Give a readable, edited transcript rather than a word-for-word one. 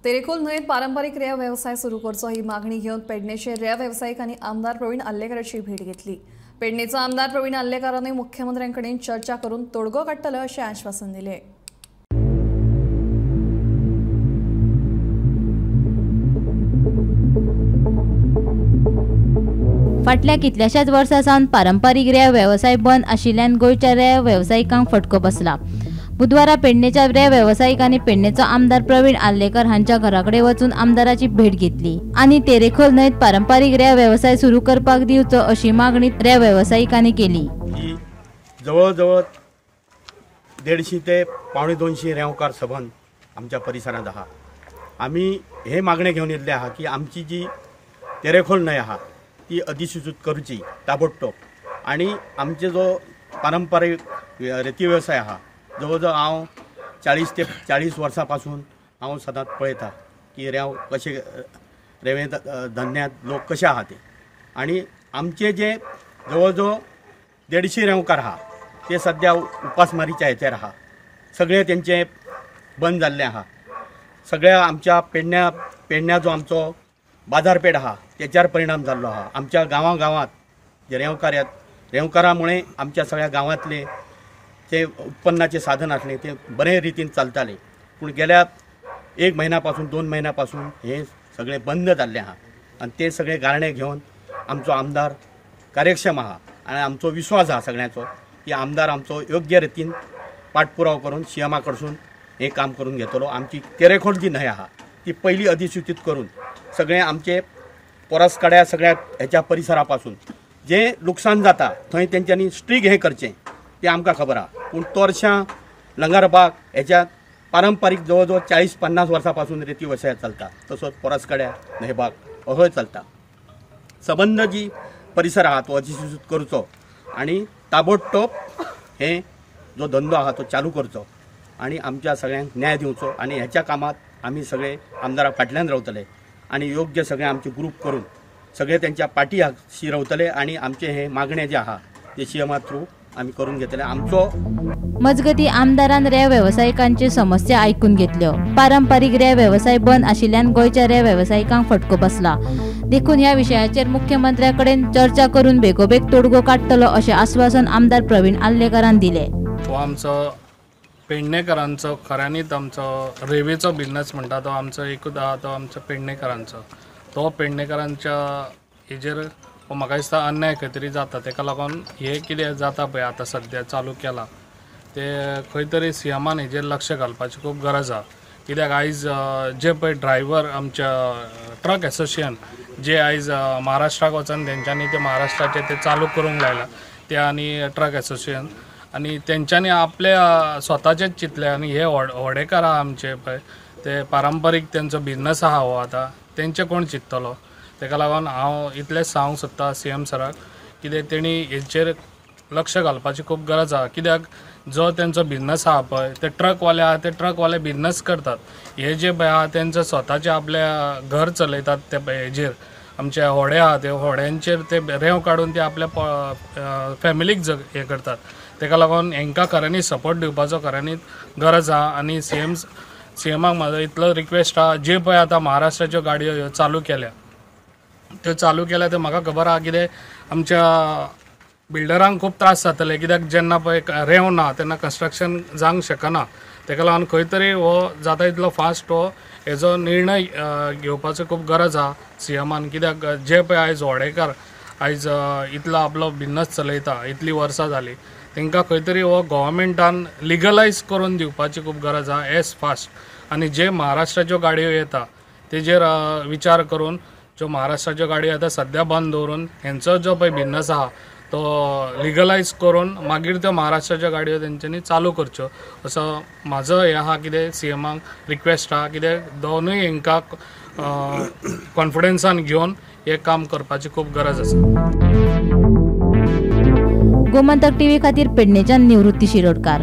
तेरेखोल न्हंयेत पारंपरिक रेंव वेवसाय सुरू करचो ही मागणी घेवन पेडणेचे रेंव वेवसायिकांनी आमदार प्रवीण आर्लेकाराची भेट घेतली। पेडणेचो आमदार प्रवीण आर्लेकारानूय मुख्यमंत्र्यांकडेन चर्चा करून तोडगो काडटले अशें आश्वासन दिलें। फाटल्या कितल्याशाच वर्सां सावन पारंपरीक रेंव वेवसाय बंद आशिल्ल्यान गोंयच्या रेंव वेवसायिकांक फटको बसला। बुधवारा पेडणेच्या रेंव वेवसायिकांनी पेडणेचो आमदार प्रवीण आर्लेकर हांच्या घराकडेन वचून आमदाराची भेट घेतली आनी तेरेखोल न्हंयेत पारंपरीक रेंव वेवसाय सुरू करपाक दिवचो अशी मागणी रेंव वेवसायिकांनी केली। जवळजवळ 150 ते 175 रेंवकार सबंद आमच्या परिसरांत आहा। आमी हे मागणे घेवन येयल्ले आहा की आमची जी तेरेखोल न्हंय आहा ती अधिसूचित करची ताबडतोब आनी आमचे जो पारंपरीक रेती वेवसाय आहा जवळजवळ हांव 40 ते 40 वर्सां पासून हांव सदांच पळयता की रेंव कशें रेंवे धंद्यांत लोक कशे आहा ते आनी आमचे जे जवळजवळ 150 रेंवकार आहा ते सद्या उपासमारीच्या हेचेर आहा। सगळे तेंचे बंद जाल्ले आहा। सगळ्या आमच्या पेडण्या जो आमचो बाजारपेठ आहा तेच्यार परिणाम जाल्लो आहा। आमच्या गांवां गांवांत जे रेंवकार रेंवकारामुळे आमच्या सगळ्या गांवांतले ते उत्पन्नाचे साधन आसले ते बरे रितीन चलताले, पूण गेल्या 1 म्हयन्या पासून 2 म्हयन्या पासून हे सगळे बंद जाल्ले आहा आनी ते सगळे गारणे घेवन आमचो आमदार कार्यक्षम आहा आनी आमचो विश्वास आहा सगळ्यांचो की आमदार आमचो योग्य रितीन पाठपुराव करून सीएमा कडसून हें काम करून घेतलो। आमची तेरेखोल जी न्हंय आहा ती पयली अधिसूचित करून सगळे आमचे पोरसकड्या सगळ्या हेच्या परिसरा पासून जे लुकसाण जाता थंय तेंच्यांनी स्ट्रीक हें करचें तें आमकां खबर आहा, पूण तोरशां लंगरबाग हेच्या पारंपरीक जवळजवळ 40-50 वर्सां पासून रेती वेवसाय चलता, तसोच पोरसकड्या न्हंयबाग असोय चलता। सबंद जी परिसर आहा तो अधिसूचित करचो आनी ताबडतोब हे जो धंदो आहा तो चालू करचो आनी आमच्या सगळ्यांक न्याय दिवचो आनी हेच्या कामांत आमी सगळे आमदारा फाटल्यान रावतले आनी योग्य सगळे आमचे ग्रूप करून सगळे तेंच्या पाटी रावतले आनी आमचे हे मागणे जे आहा ते सीएमा थ्रू आमी करून घेतले। आमचो मजगती आमदारान रेंव वेवसायिकांची समस्या आयकून घेतल्यो। पारंपरीक रेंव वेवसाय बंद आशिल्ल्यान गोंयच्या रेंव वेवसायिकांक फटको बसला, देखून ह्या विशयाचेर मुख्यमंत्र्या कडेन चर्चा करून बेगोबेग तोडगो काडटलो अशें आश्वासन आमदार प्रवीण आर्लेकारान दिलें। हो आमचो पेडणेकरांचो खऱ्यांनीच आमचो रेंवेचो बिजनस म्हणटा तो आमचो एकूच आहा, तो आमचो पेडणेकरांचो। तो पेडणेकरांच्या हेजेर म्हाका दिसता अन्याय खंय तरी जाता, तेका लागून हें कितें जाता पळय आतां सद्या चालू केलां ते खंय तरी सीएमान हेजेर लक्ष घालपाची खूब गरज आहा। कित्याक आयज जे पळय ड्रायव्हर आमच्या ट्रक एसोसिएशन जे आयज महाराष्ट्राक वचून तेंच्यांनी ते महाराष्ट्राचे ते चालू करूंक लायला ते आनी ट्रक एसोसिएशन आनी तेंच्यांनी आपल्या स्वताचेच चिंतलें आनी हे व्हडेकार आहा आमचे पळय ते पारंपरीक तेंचो बिजनस आहा हो आतां तेंचे कोण चिंततलो। तेका लागून हांव इतलेंच सांगूंक सोदता सी एम सराक कितें तेणी हेचेर लक्ष घालपाची खूब गरज आहा। कित्याक जो तेंचो बिजनस आहा पळय ते ट्रकवाले आहा ते ट्रकवाले बिजनस करतात, हे जे पळय आहा तेंचो स्वताचे आपल्या घर चलयतात ते हेजेर आमचे होडे आहा ते होड्यांचेर ते रेंव काडून ते आपल्या फॅमिलीक हें करतात। तेका लागून हेंकां खऱ्यांनी सपोर्ट दिवपाचो खऱ्यांनीच गरज आहा आनी सीएमाक म्हाजो इतलो रिक्वेस्ट आहा जे पळय आतां महाराष्ट्राच्यो गाडयो ह्यो चालू केल्या त्यो चालू केल्या त्यो म्हाका खबर आहा कितें आमच्या बिल्डरांक खूब त्रास जातले, कित्याक जेन्ना पळय रेंव ना तेन्ना कन्स्ट्रक्शन जावंक शकना। तेका लागून खंय तरी हो जाता इतलो फास्ट हो हेजो निर्णय घेवपाचो खूब गरज आहा सीएमान। कित्याक जे पळय आयज व्हडेकार आयज इतलो आपलो बिजनस चलयता इतलीं वर्सां जालीं तेंकां खंय तरी हो गव्हर्मेंटान लिगलायज करून दिवपाची खूब गरज आहा एज फास्ट। आनी जे महाराष्ट्राच्यो गाडयो येता तेजेर विचार करून ज्यो महाराष्ट्राच्यो गाडयो येता सद्या बंद दवरून हेंचो जो पळय बिजनस आहा तो लिगलायज करून मागीर त्यो महाराष्ट्राच्यो गाडयो तेंच्यांनी चालू करच्यो असो म्हाजो हें आहा कितें सीएमाक रिक्वेस्ट आहा कित्याक दोनूय हेंकां कॉन्फिडन्सान घेवन हें काम करपाची खूब गरज आसा। गोमंतक टीव्ही खातीर पेडणेच्यान निवृत्ती शिरोडकार।